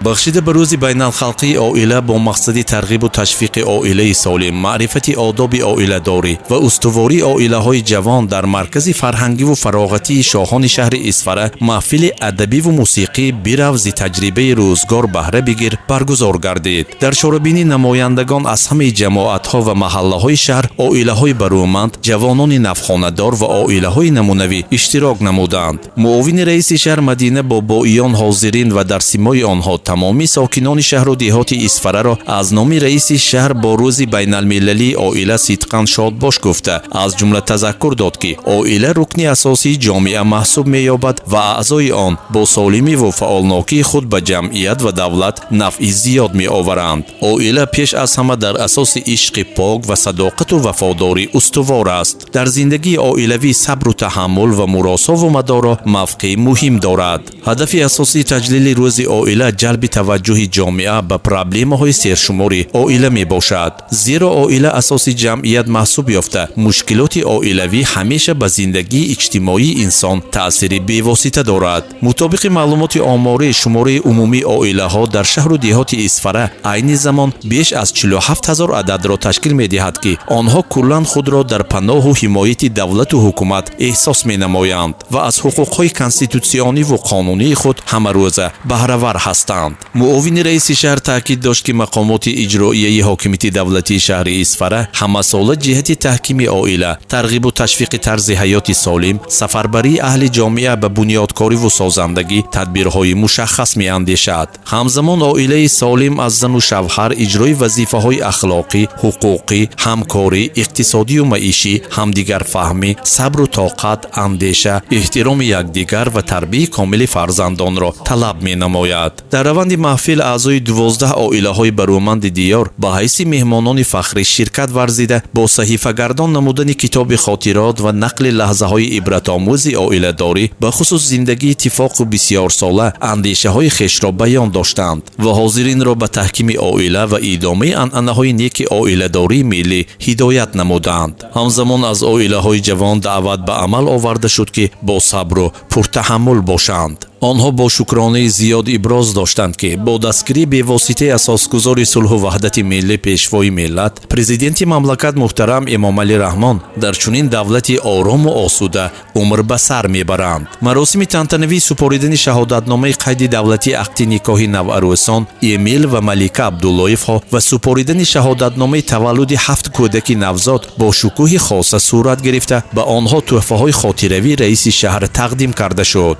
Бахшида ба рӯзи байналхалқии оила бо мақсади тарғибу ташвиқи оилаи солим, маърифати одоби оиладорӣ ва устувории оилаҳои ҷавон дар маркази фарҳангиву фароғатии шоҳони шаҳри Исфара маҳфили адабиву мусиқӣ «Бирав, зи таҷрибаи рӯзгор баҳра бигир» баргузор гардид. Дар чорабинӣ намояндагон аз ҳамаи ҷамоатҳо ва маҳаллаҳои шаҳр, оилаҳои барӯманд, ҷавонони навхонадор ва оилаҳои намунавӣ иштирок намуданд. Муовини раиси шаҳр Мадина Бобоиён ҳозирин ва дар симои онҳо тамоми сокинони шаҳру деҳоти Исфараро аз номи раиси шаҳр бо рӯзи байналмилалии оила сидқан шодбош гуфта, аз ҷумла тазаккур дод, ки оила рукни асосии ҷомеа маҳсуб меёбад ва аъзои он бо солимиву фаъолнокии худ ба ҷамъият ва давлат нафъи зиёд меоваранд. Оила пеш аз ҳама дар асоси ишқи пок ва садоқату вафодорӣ устувор аст. Дар зиндагии оилавӣ сабру таҳаммул ва муросову мадоро мавқеи муҳим дорад. Ҳадафи асосии таҷлили рӯзи оила ҷалби таваҷҷӯҳи ҷомеа ба проблемаҳои сершумори оила мебошад, зеро оила асоси ҷамъият маҳсуб ёфта, мушкилоти оилавӣ ҳамеша ба зиндагии иҷтимоии инсон таъсири бевосита дорад. Мутобиқи маълумоти оморӣ, шумораи умумии оилаҳо дар шаҳру деҳоти Исфара айни замон беш аз 47 ҳазор ададро ташкил медиҳад, ки онҳо куллан худро дар паноҳу ҳимояти давлату ҳукумат эҳсос менамоянд ва аз ҳуқуқҳои конститутсиониву қонунии худ ҳамарӯза баҳравар ҳастанд. Муовини раиси шаҳр таъкид дошт, ки мақомоти иҷроияи ҳокимияти давлатии шаҳри Исфара ҳамасола ҷиҳати таҳкими оила, тарғибу ташвиқи тарзи ҳаёти солим, сафарбарии аҳли ҷомеа ба бунёдкориву созандагӣ тадбирҳои мушаххас меандешад. Ҳамзамон оилаи солим аз зану шавҳар иҷрои вазифаҳои ахлоқӣ, ҳуқуқӣ, ҳамкорӣ, иқтисодию маишӣ, ҳамдигарфаҳмӣ, сабру тоқат, андеша, эҳтироми якдигар ва тарбияи комили фарзандонро талаб менамояд. Дар раванди маҳфил аъзои 12 оилаҳои барӯманди диёр ба ҳайси меҳмонони фахрӣ ширкат варзида, бо саҳифагардон намудани китоби хотирот ва нақли лаҳзаҳои ибратомӯзи оиладорӣ, бахусус зиндагии иттифоқу бисёрсола, андешаҳои хешро баён доштанд ва ҳозиринро ба таҳкими оила ва идомаи анъанаҳои неки оиладории миллӣ ҳидоят намуданд. Ҳамзамон аз оилаҳои ҷавон даъват ба амал оварда шуд, ки бо сабру пуртаҳаммул бошанд. Онҳо бо шукронаи зиёд иброз доштанд, ки бо дастгирии бевоситаи асосгузори сулҳу ваҳдати миллӣ, Пешвои миллат, Президенти мамлакат муҳтарам Эмомалӣ Раҳмон дар чунин давлати орому осуда умр ба сар мебаранд. Маросими тантанавии супоридани шаҳодатномаи қайди давлатии ақди никоҳи наварӯсон Эмил ва Малика Абдуллоевҳо ва супоридани шаҳодатномаи таваллуди ҳафт кӯдаки навзод бо шукӯҳи хоса сурат гирифта, ба онҳо тӯҳфаҳои хотиравии раиси шаҳр тақдим карда шуд.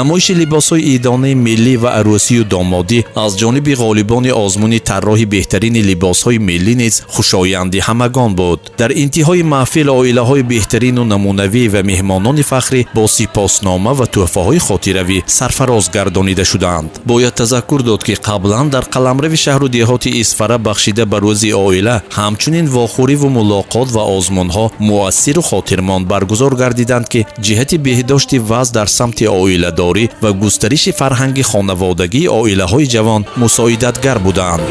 Намоиши либосҳои идонаи миллӣ ва арӯсию домодӣ аз ҷониби ғолибони озмуни тарроҳи беҳтарини либосҳои миллӣ низ хушоянди ҳамагон буд. Дар интиҳои маҳфил оилаҳои беҳтарину намунавӣ ва меҳмонони фахрӣ бо сипоснома ва тӯҳфаҳои хотиравӣ сарфароз гардонида шуданд. Бояд тазаккур дод, ки қаблан дар қаламрави шаҳру деҳоти Исфара бахшида ба рӯзи оила ҳамчунин вохӯриву мулоқот ва озмунҳо муассиру хотирмон баргузор гардиданд, ки ҷиҳати беҳдошти вазъ дар самти оиладорӣ ва густариши фарҳанги хонаводагии оилаҳои ҷавон мусоидатгар буданд.